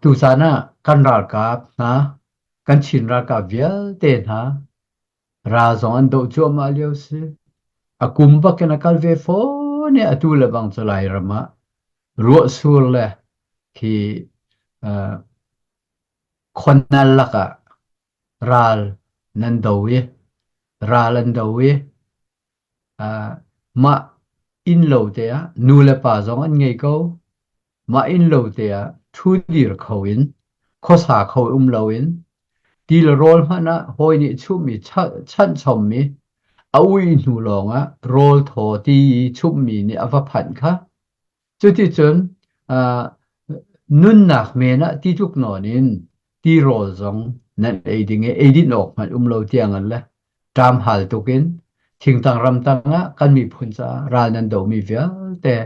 Tuzaan ah kan ralkap hna, kan Chin ralkap vialte hna ral zong an doh cuahmah lio si. A kum bak in a kal ve fawn i atu le bang cu Lairam ah ruahsur le khi uh, khuanal lakah ral nan do i ral an do i uh, mah innlo te ah nu le pa zong an ngei ko. Mah innlo te ah ṭhudir kho in khuasa kho um loin ti le rawl hmanh ah hawi nih chumhmi chanhchommi a ui hnu lawngah rawl thaw ti i chumhmi nih a va phanh kha. Cuticun uh, nunnak men ah ti tluk nawn in tirawl zong nan ei ding i eidin awk hmanh um lo tiang an le ṭam hal tuk in thingtang ramtang ah kan miphun caah ral nan domi vialte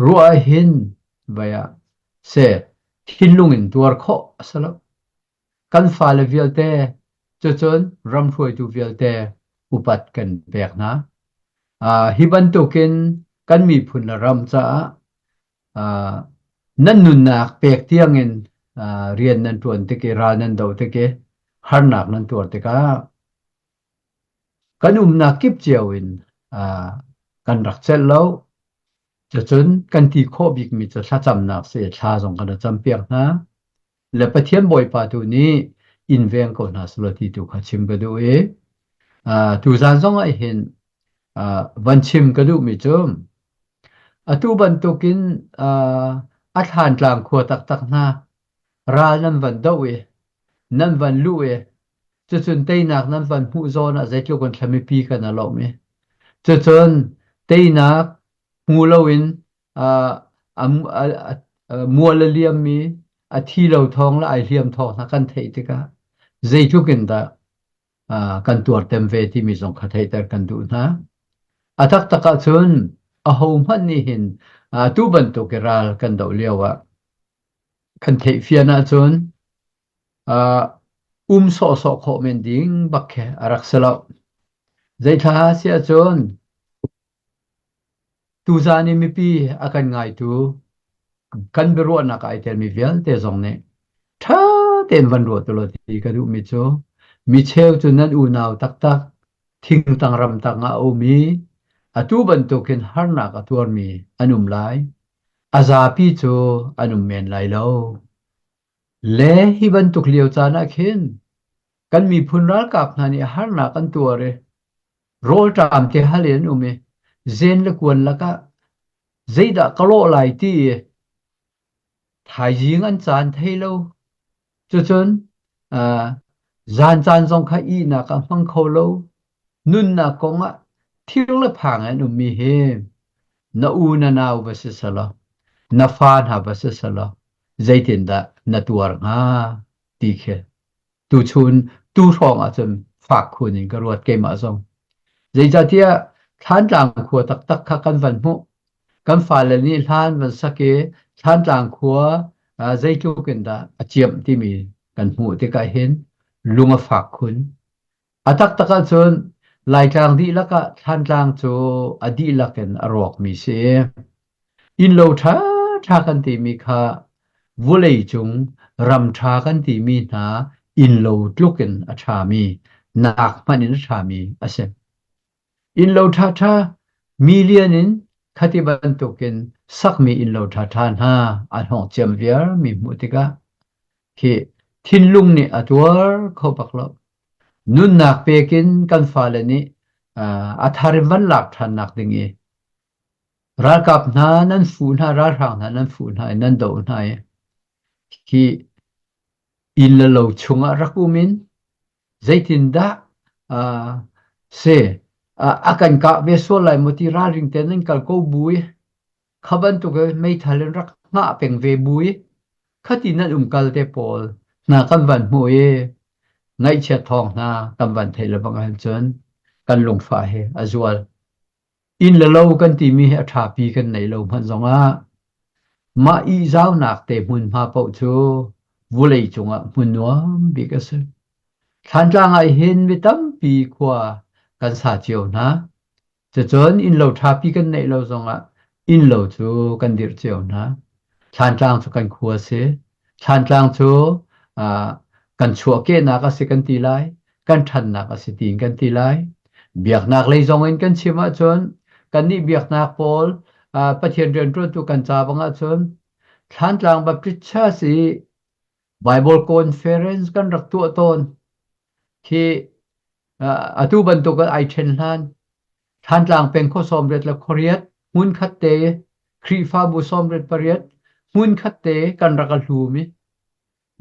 ruah hin vai ah seh thinlung in tuar khawh a si lo. Kan fale vialte cucun ram hruaitu vialte upat kan pek hna. Uh, hi bantukin kan miphun le ram caah uh, nan nunnak pek tiangin uh, rian nan ṭuan tik i ral nan doh tik i harnak nan tuar tikah kan umnak kip cio in uh, kan rak celh lo. Cucun kan ti khawh bikmi cu thlacamnak si thla zong kan rak campiak hna. Le Pathian Bawipa tu nih in veng ko hna selaw ti tu kha chim ka duh i uh, tuzan zong ah hin uh, van chim ka duhmi cu atu bantukin uh, a thlantlang khua taktak hna ral nan van doh i nan van luh i cucun teinak nan van hmuh zawn ah zeitluk in thlamipi kan a lawm i cucun teinak hmu loin uh, a, a, a, mual a liammi a thi lo thawng le ai hliam thawng hna kan theih tikah zeitluk in dah uh, kan tuartem ve timi zong kha theihter kan duh hna. A taktak ahcun aho hmanh nih hin uh, tu bantuk i ral kan doh lio ah kan theih fian ahcun uh, um sawhsawh khawh men ding bak khi a rak si lo. Zeithla si ahcun Tuzaan i mipi a kan ngaitu kan biaruahnak ai telmi vialte zong nih ṭha tein van ruah tu law ti ka duhmi cu micheu cu nan unau taktak thingtang ramtang ah a um i atu bantukin harnak a tuarmi an um lai. A zapi cu an um men lai lo. Le hi bantuk lio caan ah khin kan miphun ralkap hna nih harnak an tuar i rawlṭam te hal in an um i zen le kuan lakah zeidah ka lawh lai ti i thaizing an caan thei lo. Cucun uh, zan caan zong kha ihnak ah hmang kho lo. Nunnak kong ah thir le phang an ummi hi na u na nau va si selaw, na fa hna va si selaw, zeitindah na tuar hnga ti khi tuchun tu hrawng ahcun fak khun in ka ruat keimah zong. Zeicahtiah Thlantlang khua taktak kha kan van hmuh. Kan fale nih hlan van sak i Thlantlang khua uh, zeitluk in dah a ciamh timi kan hmuh tikah hin lung a fak khun. A taktak ahcun Laitlang dihlak ah Thlantlang cu a dihlak in a rawkmi si. Innlo ṭhaṭha kan timi kha vawleicung ram ṭha kan timi hna innlo tluk in a ṭhami, nak hmanh in a ṭhami a si. Innlo ṭhaṭha million in khati bantukin sakmi innlo ṭhaṭha hna an hawng ciam viarmi hmuh tikah khi thinlung nih a tuar kho bak lo. Nunnak pekin kan fale nih a thar in van lak ṭhannak ding i Ralkap hna nan fuh hna, ralhrang hna nan fuh hna i nan doh hna i hi inn le lo chungah rak um in zeitindah uh, si uh, a kan kah ve sual lai maw ti ralring tein nan kal ko bu i kha bantuk meithal in rak hngah peng ve bu i khati nan umkal te pawl hna kan van hmuh i ngaihchiat thawng hna kan van theih le bang ahcun kan lungfah hi a zual. Inn le lo kan timi hi a ṭhapi kan neih lo hmanh zongah mah ihzaunak te hmunhma paoh cu vulei cungah hmun nuam bik a si. Thlantlang ah hin mi tampi khua kan sa cio hna. Cucun innlo ṭhapi kan neih lo zongah innlo cu kan dirh cio hna. Thlantlang cu kan khua a si. Thlantlang cu kan chuahkehnak a si kan ti lai, kan ṭhannak a si tiin kan ti lai. Biaknak lei zong in kan chim ahcun kannih biaknak pawl Pathian rianṭuantu kan ca bang ahcun Thlantlang Baptist Church i Bible Conference kan rak tuah tawn khi atu bantuk ai ṭhen hlan Thlantlang peng khua 98 le khuariat hmunkhat te Khrihfabu 98 hmunkhat te kan rak a hlum i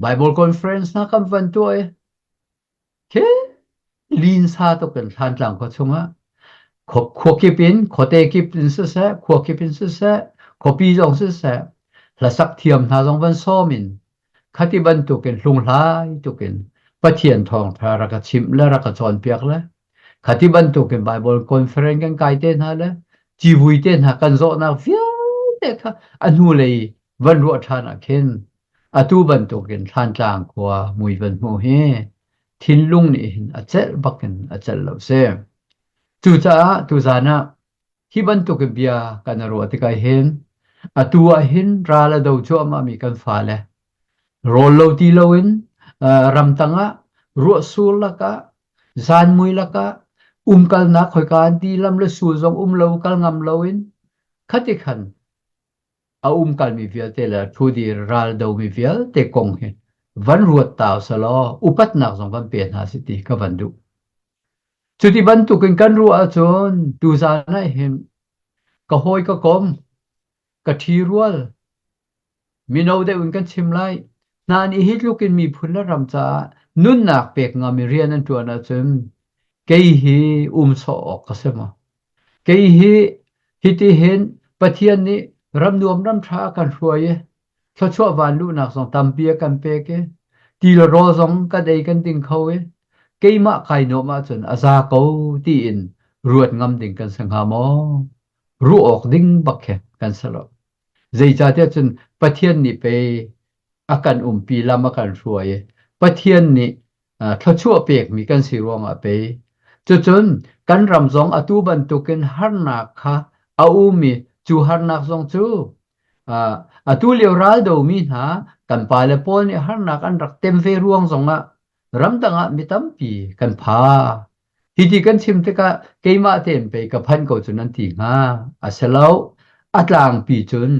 Bible Conference hna kan van tuah i khi linsa tuk in Thlantlang khua chungah khua kip in khuate kip in siseh khua kip in siseh khuapi zong siseh hlasak thiam hna zong van sawm in khati bantukin hlunghlai tukin Pathian thawngṭha rak ka chimh le rak ka cawnpiak le khati bantukin Bible conference kan kai te hna le civui te hna kan zawhnak vialte kha a hnulei van ruah ṭhan ah khin atu bantukin Thlantlang khua mui van hmuh hi thinlung nih hin a celh bakin a celh lo si. Cucaah tuzan ah Hi bantuk in bia kan i ruah tikah hin atu ah hin ral a do cuahmahmi kan fale rawl lo ti loin ramtang ah ruahsur lakah zanmui lakah umkalnak khoika an ti lam le sul zong um lo kal ngam loin khati khan a umkalmi vialte le ṭhudir ral domi vialte kong hi van ruat ta usalaw upatnak zong van pe hna si ti ka van duh. Cuti bantukin kan ruah ahcun tuzaan ah hin ka hawi ka kom, ka ṭhirual, mino deuh in kan chim lai. Hna nih hi tluk in miphun le ram caah nunnak pek ngam i rian an ṭuan ahcun kei hi um sawh awk ka si maw? Kei hi hitihin Pathian nih ram nuam ram ṭha a kan hruai i thluachuah vanluhnak zong tampi a kan pek i ti le rawl zong kan ei kan ding kho i keimah kai nuam ahcun a za ko tiin ruat ngam ding kan si hnga maw? Ruah awk ding bak khi kan si lo. Zeicahtiah cun Pathian nih pei a kan umpi lam a kan hruai i Pathian nih thluachuah pekmi kan si ruangah pei cucun kan ram zong atu bantukin harnak kha a um i cu harnak zong cu atu lio ral domi hna kan pale pawl nih harnak an rak tem ve ruang zongah ramdang ah mi tampi kan pha. Hiti kan chim tikah keimah tein pei ka phanh ko cu nan ti hnga. A si lo. A tlangpi cun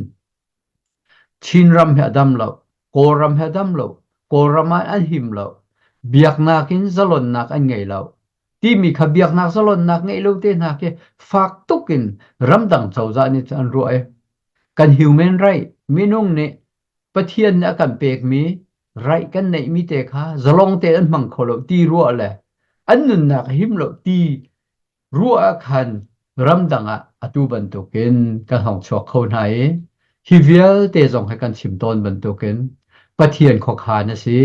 Chinram hi a dam lo, Kawlram hi a dam lo, Kawlram ah an him lo, biaknak in zalonnak an ngei lo. Timi kha biaknak zalonnak ngeih lo te hna khi fak tuk in ramdang cozah nih cun an ruah i kan human right minung nih Pathian nih a kan pekmi right kan neihmi te kha zalong te an hmang kho lo ti ruah le an nunnak a him lo ti ruah ah khan ramdang ah atu bantukin kan hong chuak kho hna i hi vialte zong hi kan chim tawn bantukin Pathian khuakhan a si.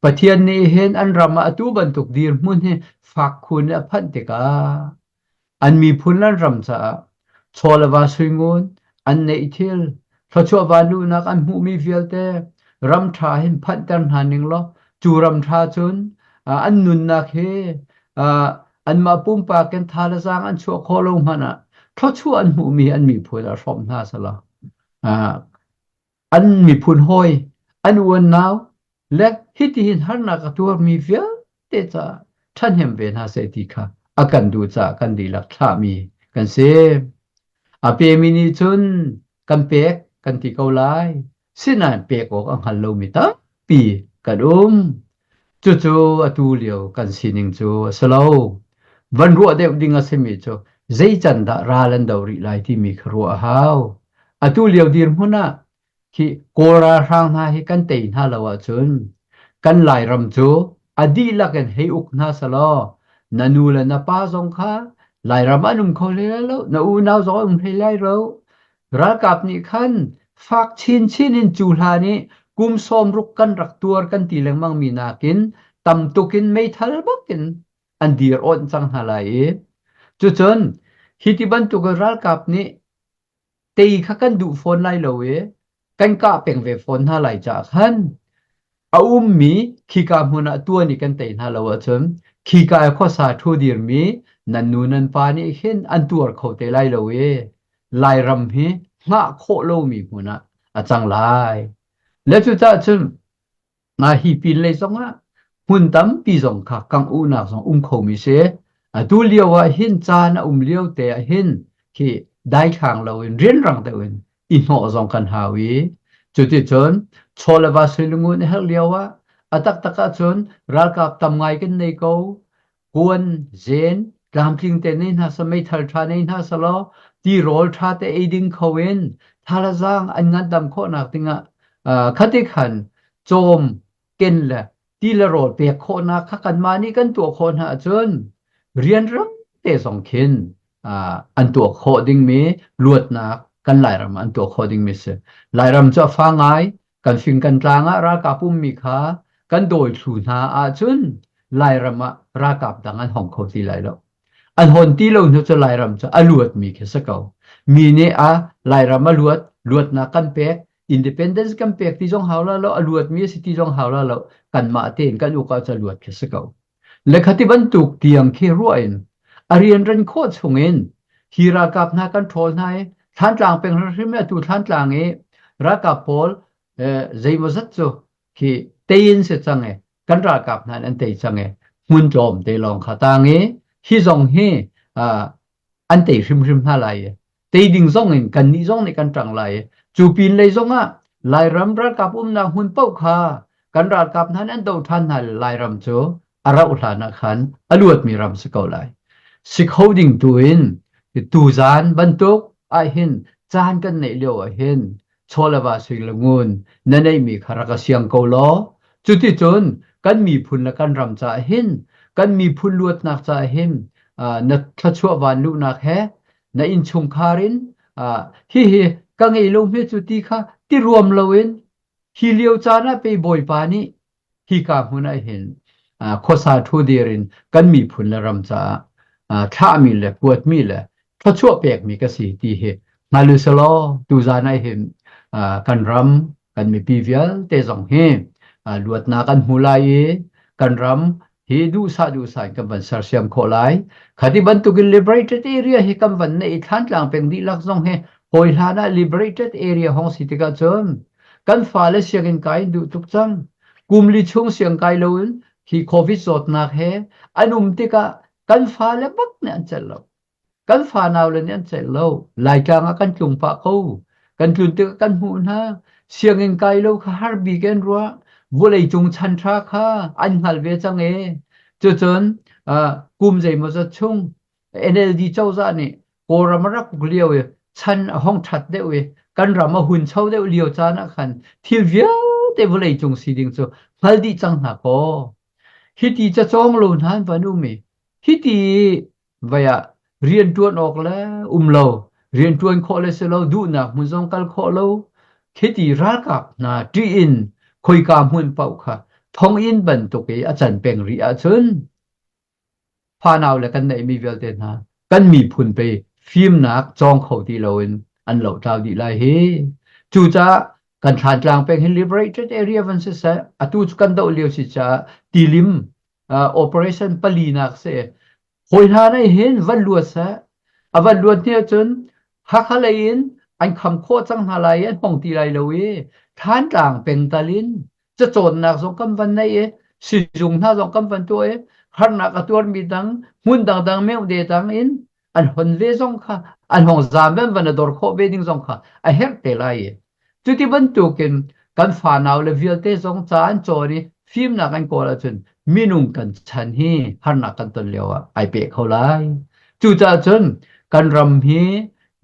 Pathian nih hin an ram ah atu bantuk dirhmun hi fak khun in a phanh tikah An miphun le an ram caah chaw le va suingun, an neih thil, thluachuah vanluhnak an hmuhmi vialte ram ṭha hin phanhter hna ning law cu ram ṭha cun an nunnak hi anmah pumpak in tha le zaang an chuah khawh lo hmanh ah thluachuah an hmuhmi an miphun ah hrawm hna selaw an miphun hawi, an uannau le hitihin harnak a tuarmi vialte caah ṭhahnem ve hna seh ti kha a kan duh caah kan dihlak thlahmi kan si. A pemi nih cun kan pek kan ti ko lai, sinain pek awk a hngal lomi tampi kan um. Cucu atu lio kan sining cu a si lo. Van ruah deuh ding a simi cu zei can dah ral an do rih lai timi kha ruah a hau. Atu lio dirhmun ah hi Kawl ralhrang hna hi kan tei hna lo ahcun kan Lairam cu a dihlak in hei uk hna selaw na nu le na pa zong kha Lairam an um kho hlei lai lo, na unau zong an um hlei lai lo. Ralkap nih khan fak chinchin in cu hlan i kum 60 kan rak tuar kan ti lengmang mi nakin tam tuk in meithal bak in an dir awnh cang hna lai i cucun hi ti bantuk ralkap nih tei kha kan duh fawn lai lo i kan kah peng ve fawn hna lai caah khan a ummi khika hmun ah tuan i kan tei hna lo ahcun khika i khuasa ṭhu dirmi nan nu nan pa nih hin an tuar kho te lai lo i Lairam hi hngah khawh lomi hmun ah a cang lai. Le cucaah cun nga hi pin lei zong ah hmun tampi zong kha kangh uhnak zong um khomi si. Atu lio ah hin caan a um lio te ah hin khi daithlang loin rianrang deuh in i hnawh zong kan hau i cuticun chaw le va suilungun a herh lio ah a taktak ahcun ralkap tam ngai kan nei ko. Kuan, zen, tlamtling te nei hna sa meithal ṭha nei hna selaw tirawl ṭha te ei ding kho in thalazang an ngandam khawhnak dingah khati khan cawm ken le ti le rawl pek khawhnak kha kanmah nih kan tuah khawh hna ahcun rianrang te zong khin an tuah khawh dingmi luatnak kan Lairam ah an tuah khawh dingmi si. Lairam cu a fa ngai, kan fing kan tlang ah ralkap ummi kha kan dawi thlu hna ahcun Lairam ah ralkap dang an hong kho ti lai lo. An hon ti lo hnu cu Lairam cu a luatmi khi si ko. Mi nih a Lairam a luat, luatnak kan pek, independence kan pek ti zong hau la lo, a luatmi a si ti zong hau la lo, kanmah tein kan uk ahcun a luat khi si ko. Le khati bantuk tiang khi ruah in a rianran khawh chungin hi ralkap hna kan ṭhawl hna i Thlantlang peng hrimhrim i atu Thlantlang i ralkap pawl zeimawzat cu khi tei in si cang i kan ralkap hna an tei cang i hmun tlawm te lawng kha tang i hi zong hi an tei hrimhrim hna lai i tei ding zong in kannih zong nih kan ṭang lai i cu pin lei zong ah Lairam ralkap umnak hmun paoh kha kan ralkap hna nih an doh ṭhan hna Lairam cu a rauh hlan ah khan a luatmi ram si ko lai. Si kho ding tu in tuzaan bantuk ahhin caan kan neih lio ahhin chaw le va sui le ngun na neihmi kha rak a siang ko law cuticun kan miphun le kan ram caah hin kan miphun luatnak caah hin na thluachuah van luhnak he na innchungkhar in hihi ka ngei lo hme cu ti kha ti ruam loin hi lio caan ah pei Bawipa nih hika hmun ah hin khuasa ṭhu dir in kan miphun le ram caah thlahmi le kuatmi le thluachuah pekmi ka si ti hi hngal u selaw tuzan ah hin kan ram kan mipi vialte zong hi luatnak kan hmu lai i kan ram hi duhsah duhsah in kan van sersiam khawh lai. Khati bantukin liberated area hi kan van neih i Thlantlang peng dihlak zong hi hawi hlan ah liberated area hong si tikah cun kan fale sianginn kai in duh tuk cang. Kum li chung siang kai loin hi COVID zawtnak he an um tikah kan fale bak nih an celh lo. Kan fanau le nih an celh lo. Laitlang ah kan tlung pah ko. Kan tlun tikah kan hmuh hna. Sianginn kai lo kha har bik in ruah. Vawleicung chan ṭha kha an hngal ve cang e. Cucun uh, kum zeimawzat chung NLD cozah nih Kawlram a rak uk lio i chan a hong ṭhat deuh i kan ram a huncho deuh lio caan ah khan thil vialte vawleicung si ding cu hngal dih cang hna kaw. Hiti cacawng lo hna an van um i hiti Vai ah rianṭuan awk le um lo, rianṭuan khawh le si lo, duhnak hmun zong kal khawh lo, khiti ralkap hna ṭih in khoika hmun paoh kha thonginn bantuk i a can peng rih ahcun fanau le kan neihmi vialte hna kan miphun pei fimnak cawng kho ti loin an lohtlau dih lai hi. Cucaah kan Thlantlang peng hi liberated area van siseh, atu cu kan doh lio si caah tilim operation palinak si. Hawi hna nih hin van luat seh. A van luat hni ahcun Hakha lei in an kham khawh cang hna lai i an hong ti lai lo i Thantlang pengtal in cacawnnak zong kan van nei i sizung hna zong kan van tuah i harnak a tuarmi dang hmun dangdang meuhde dang in an hon ve zong kha an hong zaam ve an van a dor khawh ve ding zong kha a herh te lai i Cuti bantukin kan fanau le vialte zong ca an cawn i fimnak an kawl ahcun minung kan chan hi harnak kan ton lio ah ai peh kho lai. Cucaah cun kan ram hi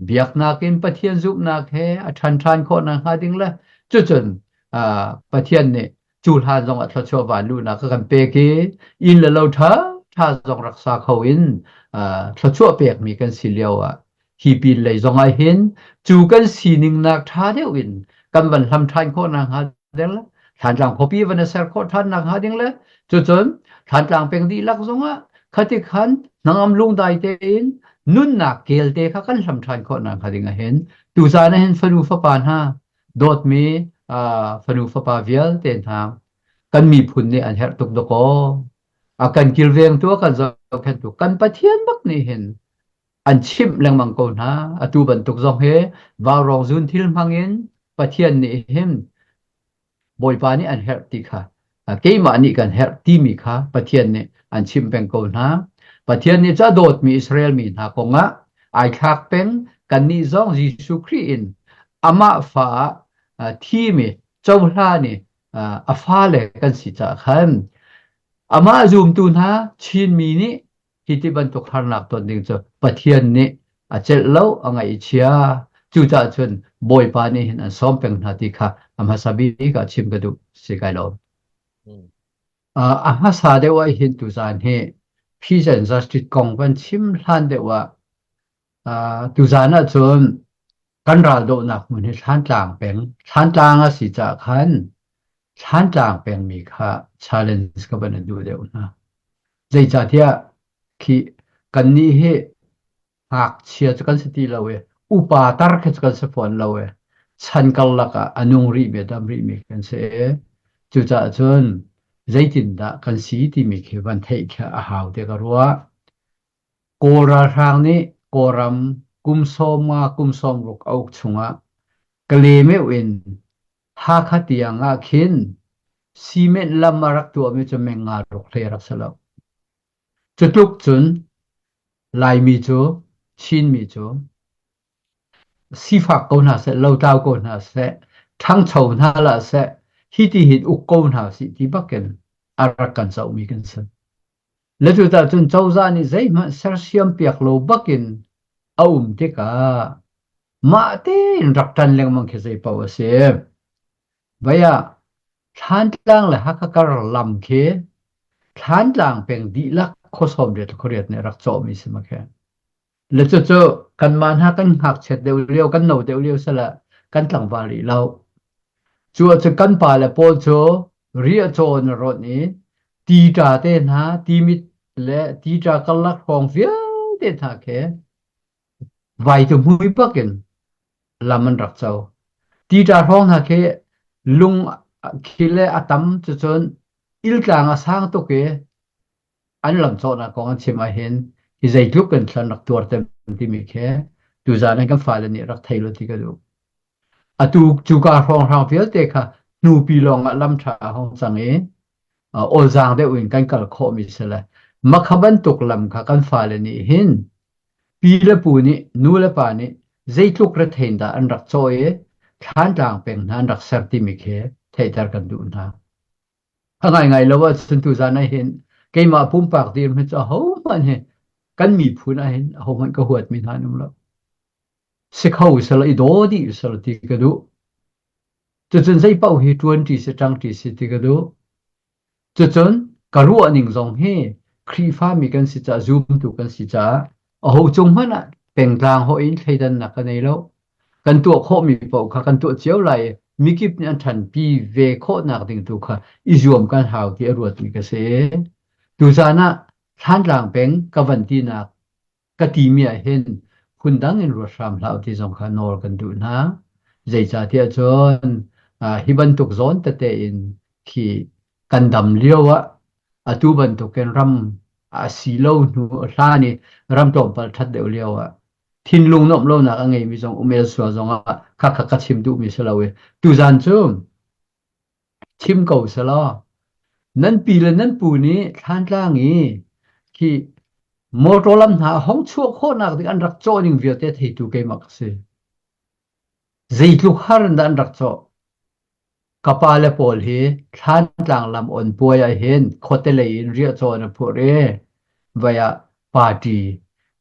biaknak in Pathian zumhnak he a ṭhan ṭhan khawh nakhnga ding le cucun uh, Pathian nih cu hlan zong ah thluachuah van luhnak a kan pek i inn le lo ṭha ṭha zong rak sa kho in uh, thluachuah pekmi kan si lio ah hi pin lei zong ah hin cu kan sining nak ṭha deuh in kan van hlam ṭhan khawh nakhnga ding le Thlantlang khuapi van a ser khawh ṭhan nakhnga ding le cucun Thlantlang peng dihlak zong ah khati khan hnangam lungdai tein nunnak kel te kha kan hlam ṭhan khawh nakhnga ding ah hin tuzaan ah hin fanu fapa hna dawtmi fanu fapa vialte hna kan miphun nih an herh tuk dakaw a kan kilvengtu a kan zohkhenhtu kan Pathian bak nih hin an chimh lengmang ko hna. Atu bantuk zong hi vaurawng zun thil hmang in Pathian nih hin. Bawipa nih an herh ti kha keimah nih kan herh timi kha Pathian nih an chimh peng ko hna. Pathian nih cu a dawtmi Israel mi hna kongah ai thlak peng. Kannih zong Jesuh Khrih in amah fa ah thimi cohlan i a fale kan si caah khan amah zumtu hna Chinmi nih hi ti bantuk harnak ton ding cu Pathian nih a celh lo a ngaihchia cucaah cun Bawipa nih hin an sawm peng hna ti kha a hmasa bik ah chim ka duh si kai lawm. A hmasa deuh ah hin tuzaan hi Peace and Justice kong kan chim hlan deuh ah tuzaan ah cun kan raldohnak hmun hi Thlantlang peng Thlantlang a si caah khan Thlantlang pengmi kha challenge ka van in duh deuh hna. Zeicahtiah khi kannih hi ngakchia cu kan si ti lo i upa tar khi cu kan si fawn lo i chan karlak ah a nung rihmi a dam rihmi kan si i cucaah cun zeitindah kan si timi khi van theih khi a hau tiah ka ruah. Kawl ralhrang nih Kawlram kum 50 kum 60 a uk chungah Kale-meuh in Hakha tiang ah khin cement lam a rak tuahmi cu meng nga ruk hlei a rak si lo. Cutluk cun Laimi cu Chinmi cu sifak ko hna seh, lotlau ko hna seh, ṭhangcho hna hlah seh, hi ti hin uk ko hna sih ti bakin a rak kan zohmi kan si. Le cucaah cun cozah nih zeihmanh sersiam piak lo bakin a um tikah mah tein rak ṭan lengmang khi zei paoh a si. Vai ah Thlantlang le Hakha kar lam khi Thlantlang peng dihlak khuasawm riat le khuariat nih rak cawhmi si ma khi. Le cucu kanmah hna kan ngakchiat deuh lio, kan no deuh lio sala kan tlangval rih lo. Cu ahcun kan pa le pawl cu riahcaw in a rawnh i tita te hna, timit le tita karlak hrawng vialte hna khi vai tu mui bak in lam an rak co. Tita hrawng hna khi lung khi le a tam cucun iltlang a sang tuk i an lam cawhnak kong an chim ahhin hi zeitluk in thlan rak tuar tem timi khi tuzaan in kan fale nih rak thei lo ti ka duh. Atu cuka hrawnghrang vialte kha hnupi lawng ah lam ṭha a hong cang i awlzaang deuh in kan kal khawhmi si le makha bantuk lam kha kan fale nih hin pi le pu nih nu le pa nih zeitluk rethein dah an rak cawh i thlantlang peng hna an rak ser timi khi theihter kan duh hna. A ngaingai lo ahcun tuzaan ah hin keimah pumpak dirhmun cu ahohmanh hi kan miphun ah hin ahohmanh ka huatmi hna an um lo. Si kho selaw i daw dih selaw ti ka duh. Cucun zei paoh hi ṭuanṭi si ṭangṭi si ti ka duh. Cucun ka ruahning zong hi Khrihfami kan si caah zumtu kan si caah aho cung hmanh ah pengtlang hawih in thleidannak ka nei lo. Kan tuah khawhmi paoh kha kan tuah cio lai i mikip nih an ṭhanpi ve khawhnak ding tu kha i zuam kan hau ti a ruatmi ka si. Tuzaan ah Thlantlang peng ka van tinak ka timi ah hin phundang in ruat hram hlah ti zong kha nawl kan duh hna. Zeicahtiah cun hi bantuk zawn tete in khi kan dam lio ah atu bantukin ram a si lo hnu hlan i ram tlawmpal ṭhat deuh lio ah thinlung nuamh lonak a ngeimi zong umel sual zong ah khakha ka chim duhmi si lo i tuzan cu chim ko selaw nan pi le nan pu nih Thlantlang i khi motor lam hna hong chuah khawhnak ding an rak cawh ning vialte theitu keimah ka si. Zeitluk har in dah an rak cawh. Ka pa le pawl hi Thlantlang lam on puai ah hin khuate lei in riahcaw an phurh i vai ah party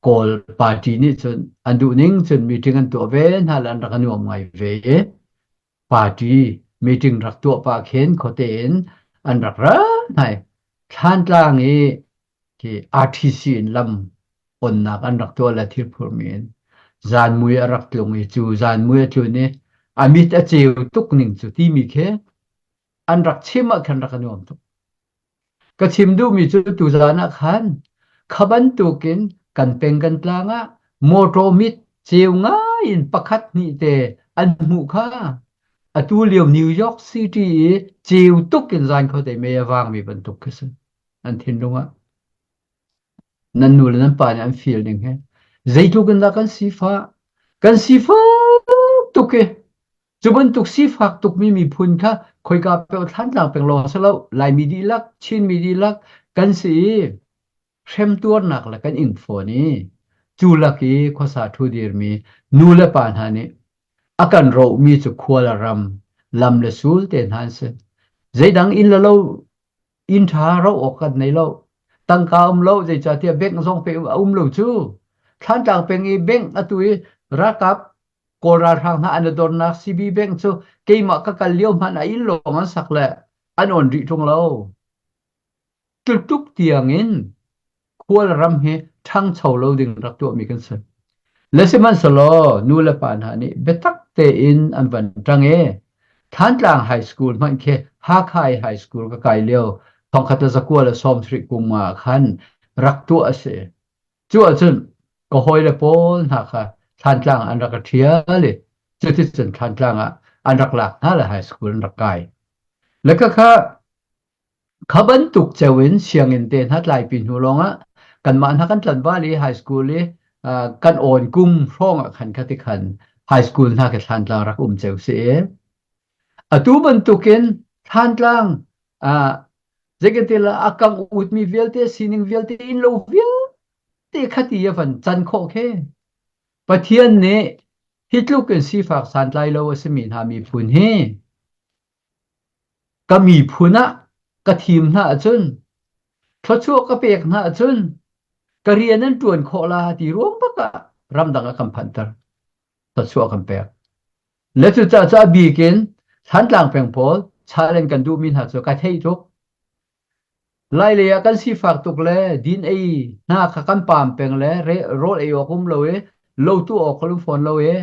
Kawl party nih cun an duh ning cun meeting an tuah ve hna le an rak nuam ngai ve i party meeting rak tuah pah khin khuate in an rak ra hna i Thlantlang i khi RTC in lam onnak an rak tuah le thil phurmi in zanmui a rak tlung i cu zanmui a tlun i a mit a ceu tuk ning cu timi khi an rak chim ah khan rak a nuam tuk. Ka chim duhmi cu tuzaan ah khan kha bantukin kan peng kan tlang ah motor mit ceu ngai in pakhat hnih te an hmuh kha atu lio New York City i ceu tuk in zan khuate mei a vangmi bantuk khi si an thinlung ah. Nan nu le nan pa nih an feel ning hi zeitluk in dah kan sifah kan sifak tuk i cu bantuk sifak tukmi miphun kha Khoika pe Thlantlang peng lawng si lo, Laimi dihlak, Chinmi dihlak kan si i hremtuarnak le kan ing fawn i cu lak i khuasa ṭhu dirmi nu le pa hna nih a kan rohmi cu khua le ram, lam le sul te hna an si. Zeidang inn le lo inn ṭha roh awk kan nei lo. Tangka um lo, zeicahtiah bank zong pe a um lo cu. Thlantlang peng i bank atu i ralkap Kawl ralhrang hna an i dornak CB bank cu keimah ka kal lio hmanh ah inn lawng an sak le an on rih ṭung lo. Tluk tiangin khualram hi ṭhangcho lo ding rak tuahmi kan si. Le sihmanhsehlaw nu le pa hna nih biatak tein an van ṭang i Thantlang High School hmanh khi Hakha i High School ka kai lio 1990 kum ah khan rak tuah a si. Cu ahcun ka hawile pawl hna kha Thlantlang an rak ka ṭhial i cuticun Thlantlang ah an rak lak hna le high school an rak kai. Le khakha Kha bantuk ceu in sianginn te hna tlaipi hnu lawngah kanmah hna kan tlanval i high school i uh, kan awn kum hrawng ah khan kha ti khan high school hna khi Thlantlang rak um ceu si i atu bantukin Thlantlang uh, zeikanti a kang utmi vialte sining vialte in lo vialte khati a van can khawh khi Pathian nih hi tluk in sifak santlai lo a simi hna miphun hi Ka miphun ah ka thim hna ahcun, thluachuah ka pek hna ahcun, ka rian an ṭuan khawh la ti ruang bak ah ramdang a kan phanhter. Thluachuah kan pek. Le cucaah cu a bik in Thantlang peng pawl challenge kan duhmi hna cu ka theih tuk. Lailei ah kan sifak tuk le din ei hna kha kan paam peng le rawl ei awk um lo i lo tuah awk kha um fawn lo i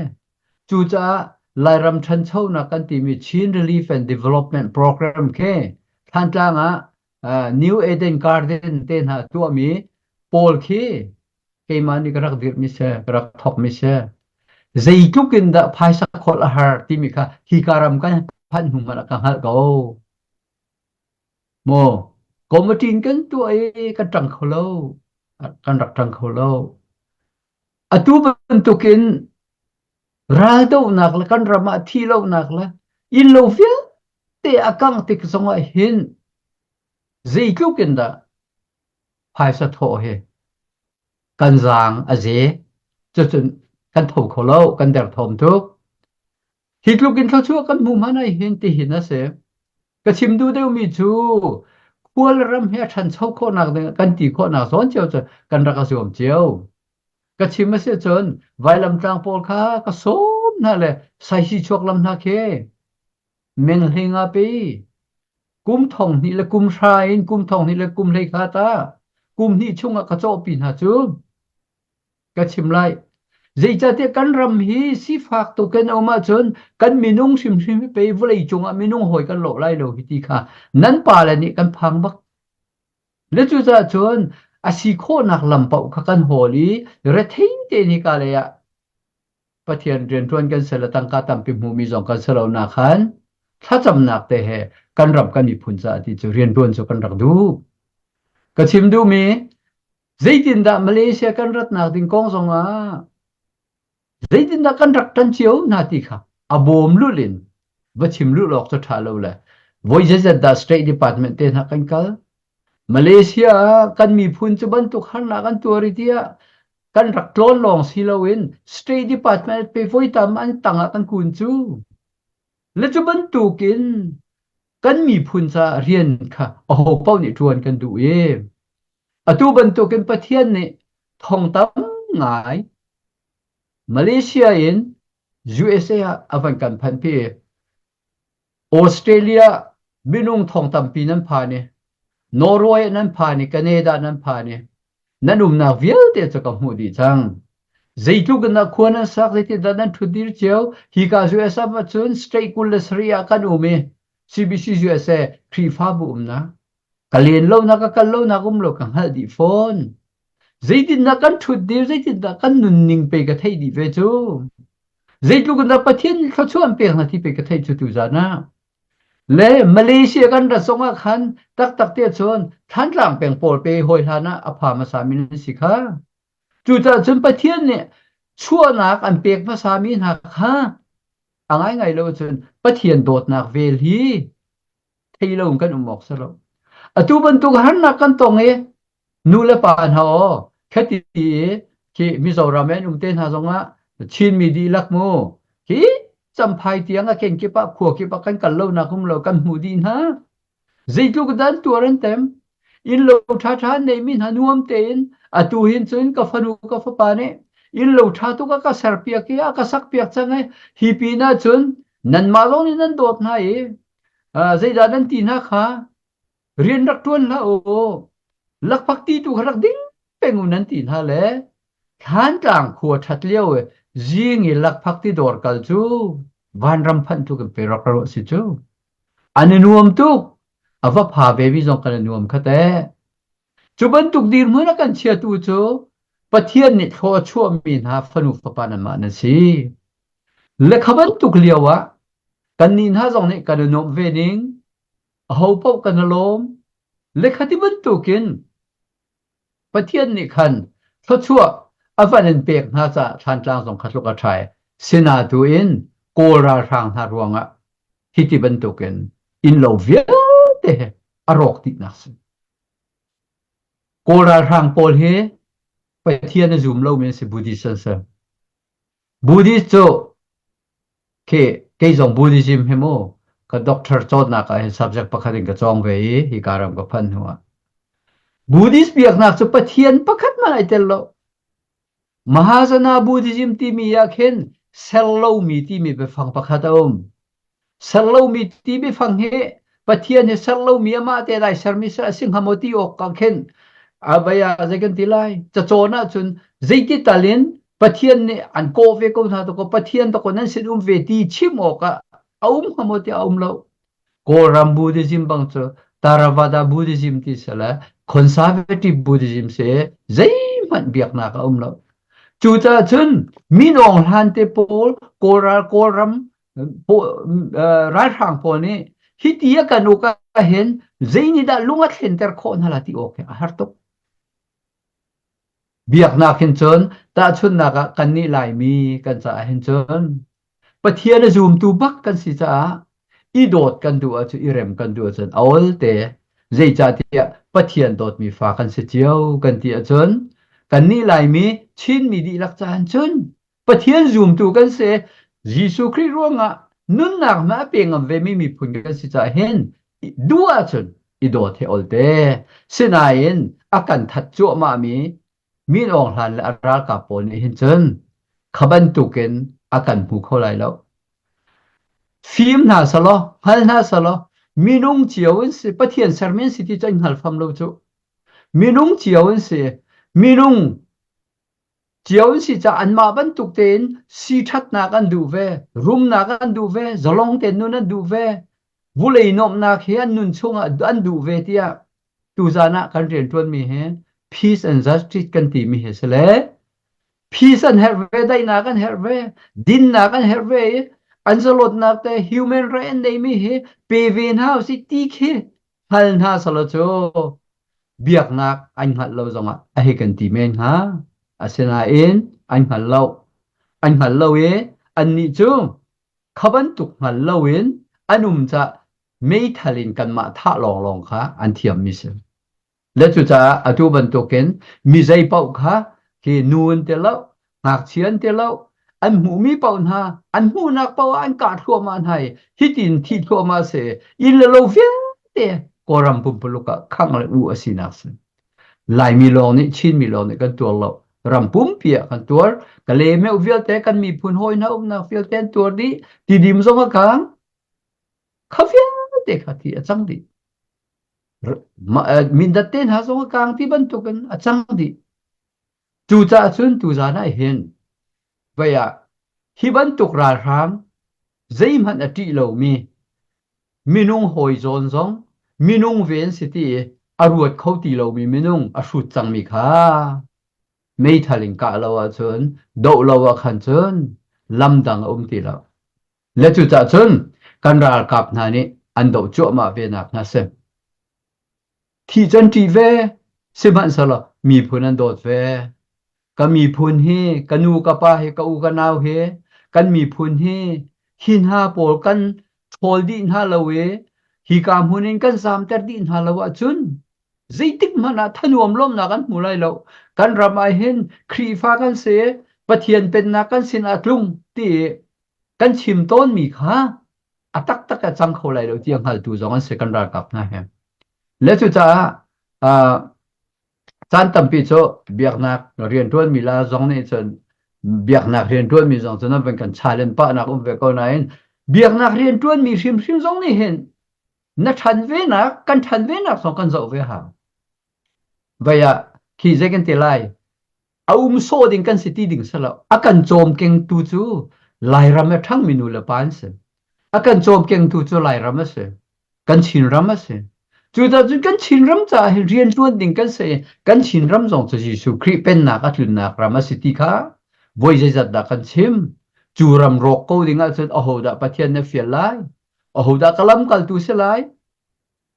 cucaah Lairam ṭhanchonak kan timi Chin Relief and Development Program khi Thantlang ah uh, New Eden Garden te hna tuahmi pawl khi keimah nih ka rak dirhmi si, ka rak thawkmi si. Zeitluk in dah phaisa kholh a har timi kha hika ram kan phanh hnu hmanh ah ka hngalh ko. Maw committee in kan tuah i kan ṭang kho lo. Kan rak ṭang kho lo. Atu bantukin raldohnak le kan ram ah thi lonak le innlo vialte a kangh tik zongah hin zeitluk in dah phaisa thawh hi kan zaang a ze. Cucun kan tho kho lo, kan derthawm tuk. Hi tluk in thluachuah kan hmu hmanh ai hin tihin a si. Ka chim duh deuhmi cu khualram hi a ṭhancho khawhnak ding kan ti khawhnak zawn cio cu kan rak a zuam cio. Ka chim a si cun vailamtlang pawl kha ka sawm hna le saisi chuak lam hna khi menghling ah pi kum thong hnih le kum hra in kum thong hnih le kum hlei kha ta kum hnih chungah ka cawhpi hna cu ka chim lai. Zeicahtiah kan ram hi sifak tuk in a um ahcun kan minung hrimhrim hi pei vawlei cungah minung hawi kan lawh lai lo hi ti kha nan pale nih kan phang bak. Le cucaah cun a si khawhnak lam paoh kha kan hawl i rethei tein hika lei ah Pathian rianṭuan kan si le tangka tampi hmumi zong kan si lo nak khan thlacamnak te he kan ram kan miphun caah ti cu rianṭuan cu kan rak duh. Ka chim duhmi Zeitindah Malaysia kan ratnak ding kong zongah zeitindah kan rak ṭan cio hna ti kha a bawm lulh in va chim lulh awk cu ṭha lo le voi zeizat dah State Department te hna kan kal. Malaysia ah kan miphun cu bantuk harnak an tuar i tiah kan rak tlawn lawng si loin State Department pe voi tam an tangah kan kun cu. Le cu bantukin kan miphun caah rian kha aho paoh nih ṭuan kan duh i Atu bantukin Pathian nih thong tam ngai Malaysia in USA ah a van kan phanhpi. Australia minung thong tampi nan phan i Norway nan phan i Canada nan phan i nan umnak vialte cu ka hmuh dih cang. Zeitluk in dah khua nan sak, zeitindah nan ṭhutdir cio, hika US ah cun state 27 ah kan um i CBC USA Khrihfabu umnak Ka len lonak ka kal lonak um lo ka hngalh dih fawn. Zeitindah kan ṭhut dir, zeitindah kan nunning pei ka theih dih ve cu. Zeitluk in dah Pathian nih thluachuah an pek hna ti pei ka theih cu tuzan ah. Le Malaysia kan rat zongah khan taktak te cun Thantlang peng pawl pe hawi hlan ah a pha hmasa mi nan si kha. Cucaah cun Pathian nih chuahnak an pek hmasa mi hna kha a ngaingai lo cun Pathian dawtnak vel hi. Thei lo in kan um awk si lo. Atu bantuk harnak kan tong i nu le pa hna aw khati i khi Mizoram an um te hna zongah Chinmi dihlak mu hi Champhai tiang a kenkip ah khua kip ah kan kal lo nak um lo kan hmuh dih hna. Zeitluk dah an tuar an tem. Inn lo ṭhaṭha an neihmi hna nuam tein atu hin cun ka fanu ka fapa nih inn lo ṭha tuk a ka serpiak i a ka sakpiak cang i hi pin ah cun nanmah zong nih nan dawt hna i zeidah nan ti hna kha rian rak ṭuan hlah u lakphak ti tu kha rak ding peng u nan ti hna le Thlantlang khua ṭhat lio i zing i lakphak ti dawr kal cu vanram phanh tu kan pe rak ruah si cu. An i nuam tuk. A va pha ve mi zong kan i nuam kha teh. Cu bantuk dirhmun a kan chiatu cu Pathian nih thlua a chuahmi hna fanu fapa nanmah nan si. Le kha bantuk lio ah kannih hna zong nih kan i nuamh ve ning, aho paoh kan i lawm. Le khati bantukin Pathian nih khan thluachuah a van in pek hna caah Thlantlang zong kha tluk a ṭha i sinatu in Kawl ralhrang hna ruangah hiti bantukin innlo vialte he a rawk dihnak si. Kawl ralhrang pawl hi Pathian a zum lomi an si Buddhist an si. Buddhist cu Khi kei zong Buddhism hi mu ka doctor cawnnak ah hin subject pakhat in ka cawng ve i hika ram ka phanh hnu ah. Buddhist biaknak cu Pathian pakhat hmanh ai tel lo. Mahajana Buddhism timi ah khin ser lomi timi biafang pakhat a um. Ser lomi ti biafang hi Pathian hi ser lomi amah te lai sermi ser a si hnga maw ti awk ah khin abaya zei kan ti lai cacawn ahcun zeiti tal in Pathian nih an kawh ve ko hna dakaw Pathian dakaw nan sin um ve ti chim awkah a um hnga maw tiah a um lo. Kawlram Buddhism bang cu Theravada Buddhism ti si le Conservative Buddhism si zeihmanh biaknak a um lo. Cucaah cun minawng hlan te pawl Kawlral Kawlram ralhrang pawl nih hiti a kan uk ahhin zei nih dah lung a thlenter khawh hna la ti awk hi a har tuk. Biaknak hin cun tahchunhnak ah kannih Laimi kan caah hin cun Pathian a zumtu bak kan si caah i dawt kan duh ahcun i rem kan duh ahcun a ol te. Zeicahtiah Pathian dawtmi fa kan si cio kan ti ahcun kannih Laimi Chinmi dihlak caah cun Pathian zumtu kan si. Jesuh Khrih ruangah nunnak hmanh a pe ngam vemi miphun kan si caah hin duh ahcun i dawt hi olte. Sinain a kan that cuahmahmi Min Aung Hlaing le a ralkap pawl nih hin cun kha bantukin a kan hmu kho lai lo. Fim hna selaw, hngal hna selaw, minung cio in si, Pathian sermi an si ti cu an hngal fam lo cu. Minung cio in si, minung cio an si caah anmah bantuk tein si ṭhatnak an duh ve, rumnak an duh ve, zalong tein nun an duh ve, vulei nuamhnak hi an nun chungah an duh ve tiah tuzan ah kan rianṭuanmi hi peace and justice kan timi hi si le peace an herh ve, daihnak an herh ve, dinnak an herh ve i an zalawtnak te human right an neimi hi pe ve hna usih ti khi hngal hna selaw cu biaknak an hngalh lo zongah a hei kan ti men hnga. Asinain an hngal lo. An hngal lo i annih cu kha bantuk hngal loin an um cah meithal in kanmah thah lawnglawng kha an thiammi si. Le cucaah atu bantukin mi zei paoh kha hi nu an ti lo, ngakchia an ti lo, an hmuhmi paoh hna, an hmuhnak paoh ah an kah thluahmah hna i hitin thi thluahmah si, inn le lo vialte Kawlram pumpuluk ah khangh le u a sinak si. Laimi lawng nih Chinmi lawng nih kan tuar lo. Ram pumpi ah kan tuar. Ka le meuh vialte kan miphun hawi hna umnak vialte an tuar dih. Tidim zong a kang. Kha vialte kha thi a cang dih. Mindat te hna zong a kang ti bantukin a cang dih. Cucaah cun tuzan ah hin vei ah hi bantuk ralhrang zeihmanh a ṭih lomi minung hawi zawn zong minung ven si ti i a ruat kho ti lomi minung a hrut cangmi kha meithal in kah lo ahcun doh lo ah khan cun lam dang a um ti lo. Le cucaah cun kan ralkap hna nih an doh cuahmah ve nak hna si. Thih cu an ṭih ve, sihmanhsehlaw miphun an dawt ve. Ka miphun hi, ka nu ka pa hi, ka u ka nau hi, kan miphun hi, hi hna pawl kan ṭhawl dih hna lo i, Hika hmun in kan zamter dih hna lo ahcun zeitik hmanh ah thanuam lawmnak an hmu lai lo. Kan ram ah hin Khrihfa kan si, Pathian pennak kan sin ah tlung ti kan chim tawnmi kha a taktak a cang kho lai lo ti a hngaltu zong an si kan ralkap hna he. Le cucaah uh, caan tampi cu biaknak rianṭuanmi la zong nih cun biaknak rianṭuanmi zong cu nan van kan challenge pahnak um ve ko nain biaknak rianṭuanmi hrimhrim zong nih hin na ṭhan venak kan ṭhan venak zong kan zoh ve hau. Vai ah khi zei kan ti lai a um sawh ding kan si ti ding si lo a kan cawmkengtu cu Lairam a ṭhangmi nu le pa an si a kan cawmkengtu cu Lairam a si kan Chinram a si cucaah cun kan Chinram caah hin rian ṭuan ding kan si kan Chinram zong cu Jesuh Khrih pennak a tlunnak ram a si ti kha voi zeizat dah kan chim cu ram rawk ko ding ahcun ahodah Pathian na fial lai ahodah ka lamkaltu si lai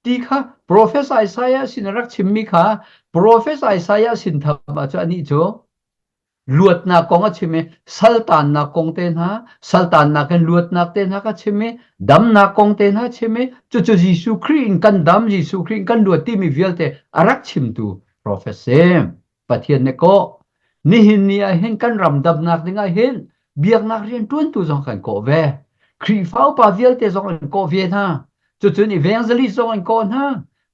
ti kha Profet Isaiah sin a rak chimmi kha Profet Isaiah sin tham ah cu anih cu luatnak kong a chim i saltannak kong te hna saltannak in luatnak te hna ka chim i damnak kong te hna chim i cucu Jesuh Khrih in kan dam Jesuh Khrih in kan luat timi vialte a rak chimtu profet si Pathian nih kawh nihin ni ah hin kan ram damnak ding ah hin biaknak rian ṭuantu zong kan kawh ve Khrihfa upa vialte zong an kawh ve hna cucun evangelist zong an kawh hna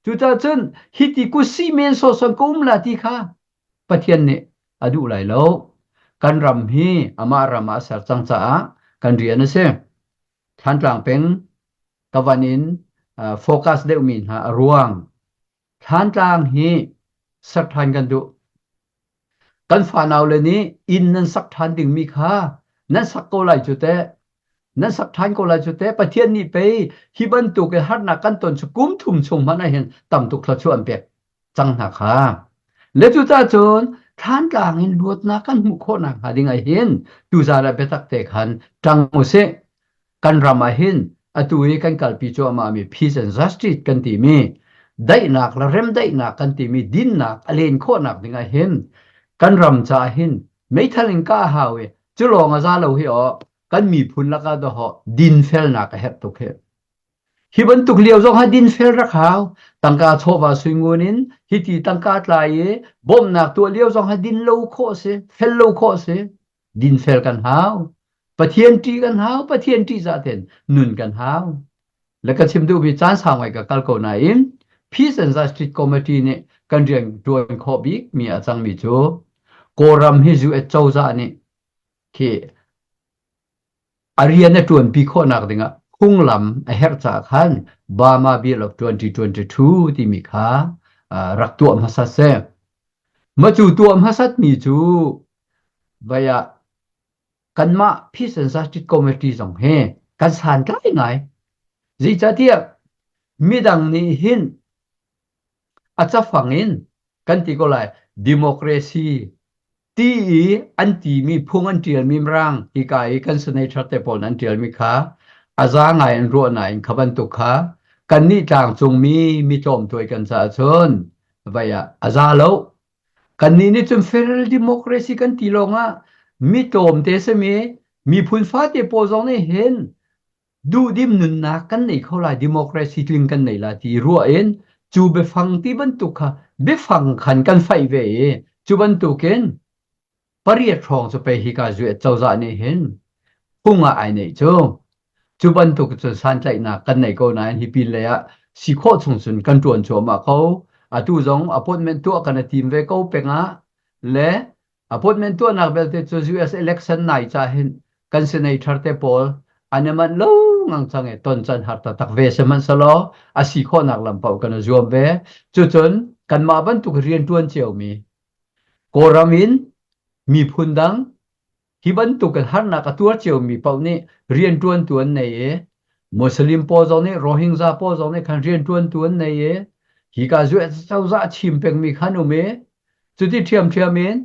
cucaah cun hiti kusi men sawsawng ka um la ti kha Pathian nih a duh lai lo kan ram hi amah ram ah a ser cang caah kan rian a si Thlantlang peng ka van in focus deuhmi hna a ruang Thlantlang hi sak ṭhan kan duh. Kan fanau le nih inn nan sak ṭhan dingmi kha nan sak ko lai cu teh. Nan sak ṭhan ko lai cu teh. Pathian nih pei hi bantuk in harnak kan ton cu kum thum chung hmanh ah hin tam tuk thluachuah an pek cang hna kha. Le cucaah cun Thlantlang in luatnak kan hmuh khawh nakhnga ding ah hin tuzaan ah biatak te khan ṭang usih. Kan ram ah hin atu i kan kalpi cuahmahmi peace and justice kan timi daihnak le remdaihnak kan timi dinnak a len khawhnak ding ah hin kan ram caah hin meithal in kah a hau i cu lawng a za lo hi aw kan miphun lakah dawhawh dinfelnak a herh tuk hi. Hi bantuk lio zong ha dinfel rak hau. Tangka chawva suingun in hiti tangka tlai i bawmhnak tuah lio zong ha din lo khawh si, fel lo khawh si. Dinfel kan hau. Pathian ṭih kan hau, Pathian ṭihzah ten nun kan hau. Le ka chim duhmi caan sau ngai ka kal ko nain Peace and Justice Committee nih kan rian ṭuan khawh bik mi a cangmi cu Kawlram hi US cozah nih khi a rian a ṭuanpi khawhnak dingah phunglam a herh caah khan Burma Bill of 2022 timi kha rak tuah hmasa seh. Mah cu tuah hmasatmi cu vai ah kanmah Peace and Justice Committee zong hi kan santlai ngai. Zeicahtiah midang nih hin a cafang in kan ti ko lai democracy ti i an timi phung an ṭialmi mirang hika i kan senator te pawl an ṭialmi kha a za ngai an ruah nain kha bantuk kha kannih tlangcungmi mi tlawmtuai kan caah cun vai ah a za lo Kannih nih cun federal democracy kan ti lawngah mi tlawmte simi miphun fate pawl zong nih hin duhdim nunnak kan nei kho lai democracy tling kan nei la ti ruah in cu biafang ti bantuk kha biafang khan kan faih ve i cu bantukin pariat hrawng cu pei hika US cozah nih hin phung ah ai neih cu. Cu bantuk cun santlaihnak kan nei ko nain hi pin lei ah si khawh chung cun kan ṭuan cuahmah ko. Atu zong appointment tuah kan i tim ve ko peng ah le appointment tuahnak belte cu US election nai ca hin kan senator te pawl an i manh lo ngang cang i ton can har taktak ve sihmanhsehlaw a si khawhnak lam paoh kan i zuam ve. Cucun kanmah bantuk rianṭuan ciomi Kawlram in miphun dang hi bantuk in harnak a tuar ciomi paoh nih rianṭuantu an nei i Muslim pawl zong nih Rohingya pawl zong nih khan rianṭuantu an nei i hika US cozah a chim pengmi khan um i cuti ṭhiamṭhiam in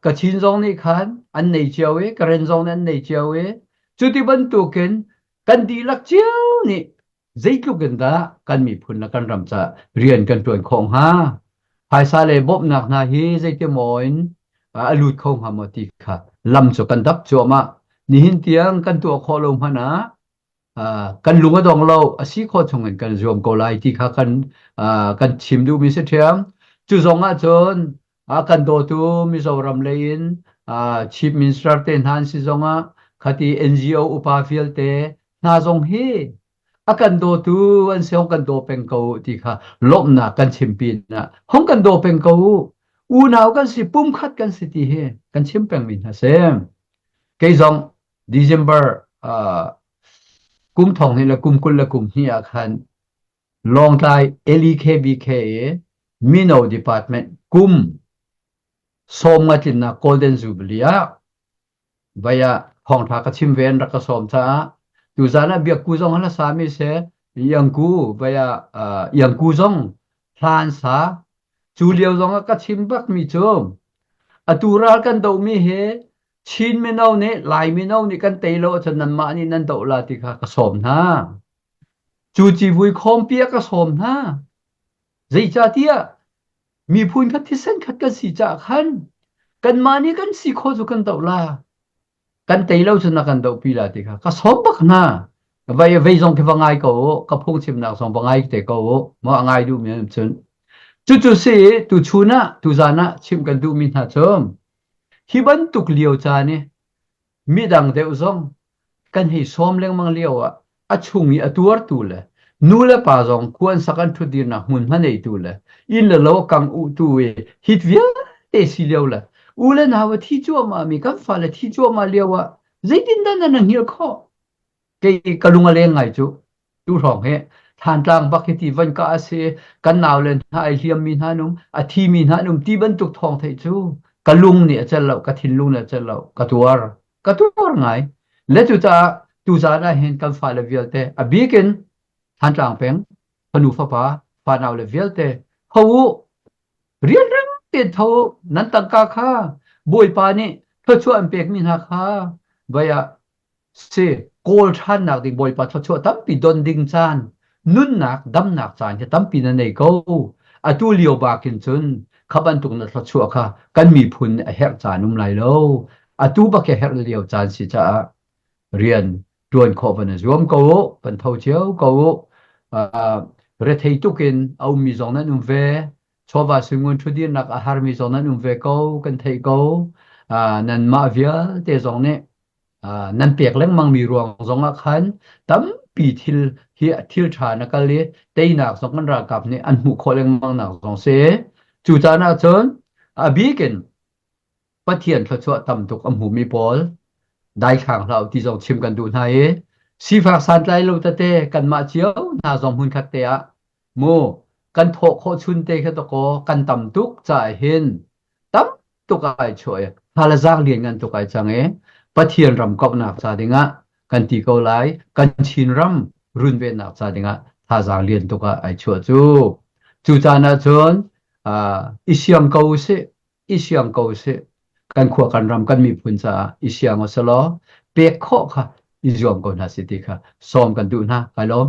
Kachin zong nih khan an nei cio i Karen zong nih an nei cio i cuti bantukin kan dihlak cio nih zeitluk in dah kan miphun le kan ram caah rian kan ṭuan khawh hnga? Phaisa le bawmhnak hna hi zeitimaw in a lut kho hnga maw ti kha lam cu kan dap cuahmah. Nihin tiang kan tuah khawh lo hmanh ah. Kan lung a dong lo, a si khawh chung in kan zuam ko lai ti kha kan kan chim duhmi si ṭhiam. Cu zong ah cun a kan dawtu Mizoram lei in Chief Minister te hna an si zong ah khati NGO upa vialte hna zong hi a kan dawtu an si hong kan daw peng ko ti kha lawmhnak kan chim pin ah hong kan daw peng ko unau kan si pumkhat kan si ti hi kan chim pengmi hna si. Kei zong December kum thong hnih le kum 20 le kum hnih ah khan Lawngtlai LEKBK i Mino Department kum sawm nga tlinnak Golden Jubilee ah vai ah thawngṭha ka chim ve an rak ka sawm caah tuzaan ah biakku zong hla sami si iangku vai ah iangku zong hla an sa cu lio zong ah ka chim bakmi cu atu ral kan dohmi hi Chin mino nih Lai mino nih kan tei lo ahcun nanmah nih nan doh la ti kha ka sawm hna. Cu civui khawmpi ah ka sawm hna. Zeicahtiah miphun khat thisen khat kan si caah khan kanmah nih kan si khawh cu kan doh la. Kan tei lo cun na kan dohpi la ti kha ka sawm bak hna. Vei vei zong khi va ngai ko u, ka phungchimnak zong va ngai te ko u, maw a ngai duhmi an cun. Cucu si tuchun ah tuzan ah chimh kan duhmi hna cu hi bantuk lio caan i midang deuh zong kan hei sawm lengmang lio ah a chung i a tuartu le nu le pa zong kuan sak an ṭhutdirnak hmunhma neitu le inn le lo a kang uhtu i hit vialte si lio le u le nau a thi cuahmah mi kan fale thi cuahmah lio ah zeitindah nan hngilh khawh? Kei ka lung a leng ngai cu. Tu hrawng hi Thantlang bak hi ti van ka a si kan nau le hna ai hliam mi hna num a thi mi hna num ti bantuk thawng theih cu ka lung nih a cel lo ka thinlung nih a cel lo ka tuar ka tuar ngai le cucaah tuzaan ah hin kan fale vialte a bik in Thantlang peng fanu fapa fanau le vialte ho u rianrang tein tho u nan tangka kha Bawipa nih thluachuah an pekmi hna kha vai ah Si, kawl ṭhannak ding Bawipa thluachuah tampi don ding caan, nunnak, damnak caan hi tampi na nei ko. Atu lio bakin cun kha bantuk na thluachuah kha kan miphun nih a herh caan um lai lo. Atu bak hi a herh lio caan si caah rian ṭuan khawh van i zuam ko u, van tho cio ko u. Uh, rethei tuk in a ummi zong nan um ve. Chawva suingun ṭhudirnak a harmi zong nan um ve ko, kan theih ko. Uh, nanmah vialte zong nih nan pek lengmangmi ruang zongah khan tampi thil hi thil ṭha na kal i teinak zong kan ralkap nih an hmuh khawh lengmang nak zong si. Cu caan ah cun a bik in Pathian thluachuah tam tuk a hmumi pawl daithlang hlah ti zong chim kan duh hna i sifak santlai lo tete kanmah cio hna zong hmunkhat te ah mu kan thawh khawh chun te kha takaw kan tam tuk caah hin tam tuk ai chuah i halazaang lianngan tuk ai cang i Pathian ram kauhnak ca dingah kan ti ko lai kan Chin ram runvennak ca dingah thazaang lian tuk ah ai chuah cu cu caan ah cun i siang ko usih i siang ko usih kan khua kan ram kan miphun caah i siang usih law pek khawh kha i zuam ko hna si ti kha sawm kan duh hna kai lawm.